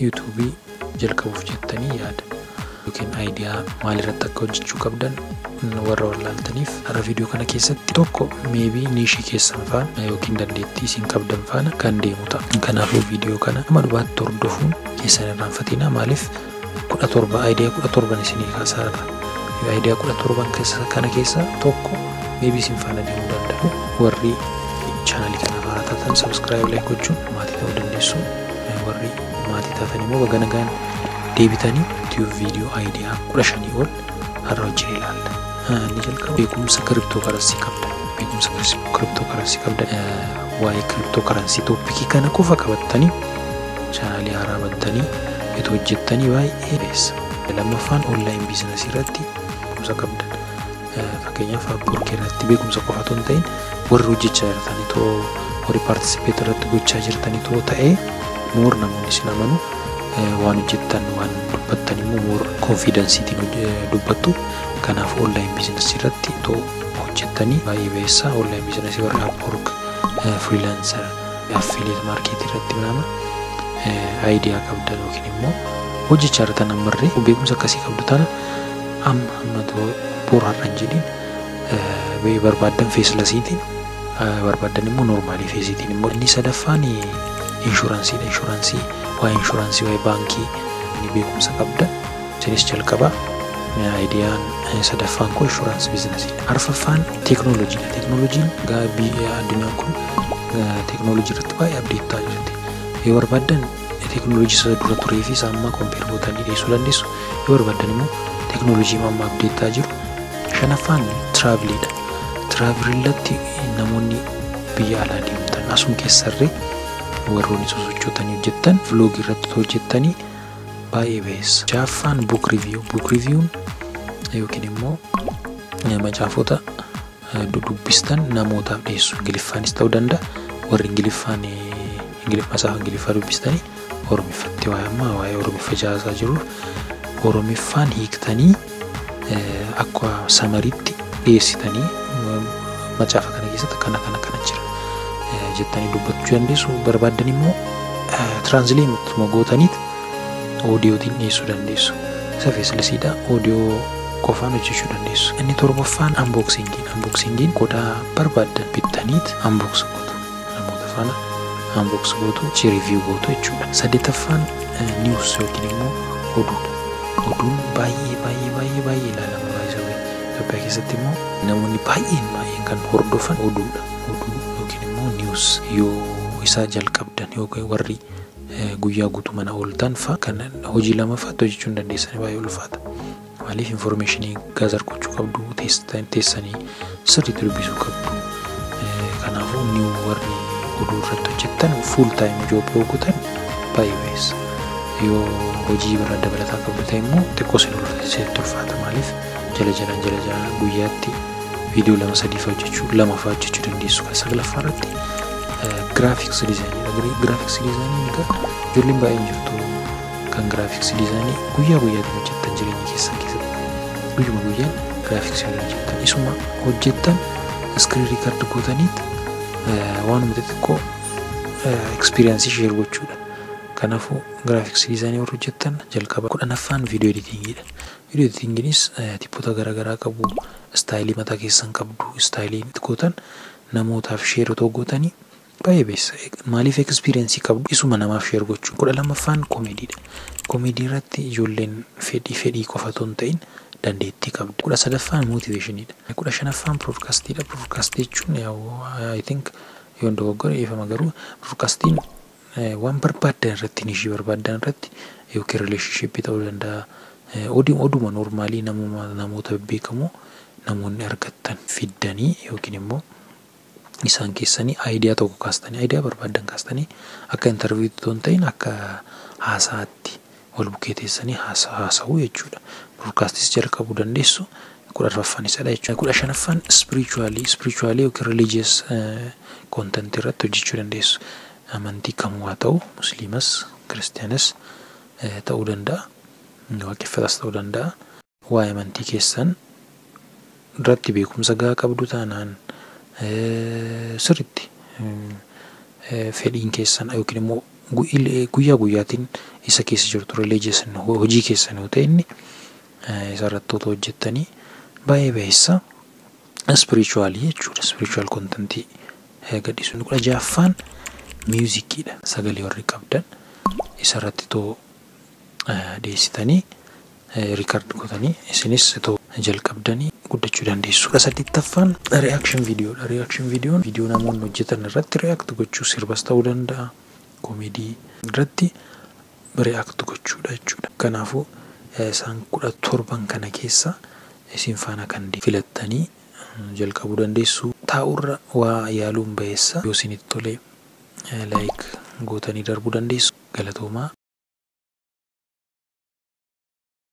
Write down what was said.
YouTubeii jalqabuuf jettanii yaada yookiin idea maalirratti akka hojjechuu qabdan warra wallaaltaniif, har'a viidiyoo kana keessatti tokko maybe nicheii keessan faana yookiin dandeettii isin qabdan faana kan deemu ta'a. Kanaafuu viidiyoo kana hamma dhumaatti hordofuun keessan irraanfatina. Maaliif 17 idea 17 isinii kaasaa irra. Idea 17 kana keessa tokko maybe isin faana deemuu danda'u. Warri channelii kanaaf haaraa taatan subscribe, like gochuun maatii ta'uu dandeessu. Warri maatii taatan immoo baga nagaan deebitanii. YouTube viidiyoo idea 15 ol har'a wajjin ilaalla. Inni jalqaba beekumsa crypto currency qabda. Beekumsa crypto currency qabda. Waa'ee crypto currency topicii kana qofa qabattanii channelii haaraa bantanii itti hojjettanii baay'ee beessa. Lammaffaan online businessii irratti beekumsa qabdan. Fakkeenyaaf, Upwork irratti beekumsa qofa otoo hin ta'in warri hojjechaa jirtanii too, warri participate irratti gochaa jirtanii too ta'ee, more namoonni isin amanu, waan hojjettan, waan dubbattan immoo more confidenceiitiin dubbattu. Kanaaf online businessii irratti too hojjettanii baay'ee beessa. Online businessii warri Upwork, freelancer, affiliate marketii irratti nama idea qabdan yookiin immoo hojjechaa jirtan, ammarree beekumsa akkasii qabdu tana amma amma boru har'a hin jedhin, barbaaddan facelessiitiin, barbaaddan immoo normalii faceiitiin immoo. Inni sadaffaan insuranceiidha. Insurance, waa'ee insurance, waa'ee baankii inni beekumsa qabda isinis jalqaba. Ideaan sadaffaan koo insurance businessiidha. Arfaffaan teeknooloojiidha. Teeknooloojiin addunyaan kun teeknooloojii irratti baay'ee update ta'aa jirti. Yoo barbaaddan teeknooloojii isa dura turee fi isa ammaa compare gootanii dhiyeessuu dandeessu. Yoo barbaaddan immoo teeknooloojii amma update ta'aa jiru. Shanaffaan traveliidha. Travelii namoonni biyya alaa deemtan, asuma keessarree warroonni sosochootanii hojjettan, vlogii irratti hojjettanii baay'ee bayeessa. Ja'affaan book review. Book reviewn yookiin immoo macaafota dubbistan namootaaf dhiyeessu. Ingiliffaanis ta'uu danda'a. Warri Ingiliffaan macaafa Ingiliffaa dubbistanii Oromiffatti, waa'ee ammaa waa'ee Oromiffa jaasaa jiruuf, Oromiffaan hiiktanii akka summaryitti dhiyeessitanii, macaafa kana keessatti kana kana kana jira jettanii dubbachuu dandeessu. Barbaaddan immoo translate gootaniit audiotiin dhiyeessuu dandeessu. Isa facelessiidha, audio qofaan hojjechuu dandeessu. Inni torbaffaan unboxingiin. Unboxingiin qodaa barbaaddan bittaniit unbox gootu. Namoota faana unbox gootu, review gootu jechuudha. Saddeettaffaan news yookiin immoo oduudha. Oduun baay'ee baay'ee baay'ee baay'ee ilaalama baay'ee. Itoophiyaa keessatti immoo namoonni baay'een baay'een kan hordofan oduudha. Oduu yookiin immoo news yoo isaa jalqabdan yookiin warri guyyaa guutuu mana ooltan fa'a kan hojii lamaffaatti hojjechuu hin dandeessanii, baay'ee ulfaata. Maaliif informationii gather gochuu qabdu, teessanii sirriitti dubbisuu qabdu. Kanaafuu new warri oduu irratti hojjettan full time job yoo gootan baay'ee bayeessa. Yoo hojii biraa dabalataa qabdu ta'e immoo xiqqoo sitti ulfaata. Maaliif jala jalaan jala jalaan guyyaatti viidiyoo lama sadii fa'aa hojjechuu, lama fa'aa hojjechuu dandeessu. Saglaffaa irratti graphics designiidha. Graphics designiin egaa ijoolleen baay'een jirtu kan graphics designii guyyaa guyyaatiin hojjettan, jireenya keessan keessatti guyyuma guyyaan graphicsii hojjettan, isuma hojjettan screen record gootaniit waanuma xixiqqoo experienceii share gochuudha. Kanaafuu graphicsii designii warri hojjettan jalqaba. 10ffaan video editingiidha. Video editingiinis tipoota garaagaraa qabu. Styleii mataa keessan qabdu. Styleii gootan namootaaf share otoo gootanii baay'ee beessa. Maaliif experienceii qabdu, isuma namaaf share gochuu. 12ffaan comedyiidha. Comedy irratti ijoolleen fedhii fedhii qofa otoo hin ta'in dandeettii qabdi. 13ffaan motivationiidha. 15ffaan broadcastiidha. Broadcastii jechuun, I think, yoon dogoggore dhiifama, garuu broadcastiin waan barbaaddan irratti, nicheii barbaaddan irratti yookiin relationshipii ta'uu danda'a. Oduma normalii namoota bebbeekamoo namoonni argattan fiddanii yookiin immoo isaan keessanii idea tokko kaastanii, idea barbaaddan kaastanii, akka interviewtti otoo hin ta'in akka haasaatti wal bukkee teessanii haasa'uu jechuudha. Broadcastis jalqabuu dandeessu. 14ffaan isadha jechuudha. 15ffaan spiritualii yookiin religious contentii irratti hojjechuu dandeessu. Amantii kamuu haa ta'u, musliimas kiristiyaanas ta'uu danda'a. Waaqeffatas ta'uu danda'a. Waa'ee amantii keessan irratti beekumsa gahaa qabdu taanaan, sirriitti fedhiin keessan yookiin immoo guyyaa guyyaatiin isa keessa jirtu, religious hojii keessan yoo ta'e, inni isarratti otoo hojjettanii baay'ee bayeessa. Spiritual jechuudha. Spiritual contentii gadhiisuu. 16ffaan musiciidha. Sagalee warri qabdan isarratti too dhiyeessitanii, record gootanii, isinis too jalqabdanii guddachuu dandeessu. 18ffaan reaction videodha. Reaction videon viidiyoo namoonni hojjetan irratti react gochuu, sirbas ta'uu danda'a. Comedy irratti react gochuudha jechuudha. Kanaafuu isaan 17n kana keessa isin faana kan filattanii jalqabuu dandeessu. Taa'urra waa yaaluun bayeessa. Yoo isinitti tole like gootanii darbuu dandeessu. Galatoomaa.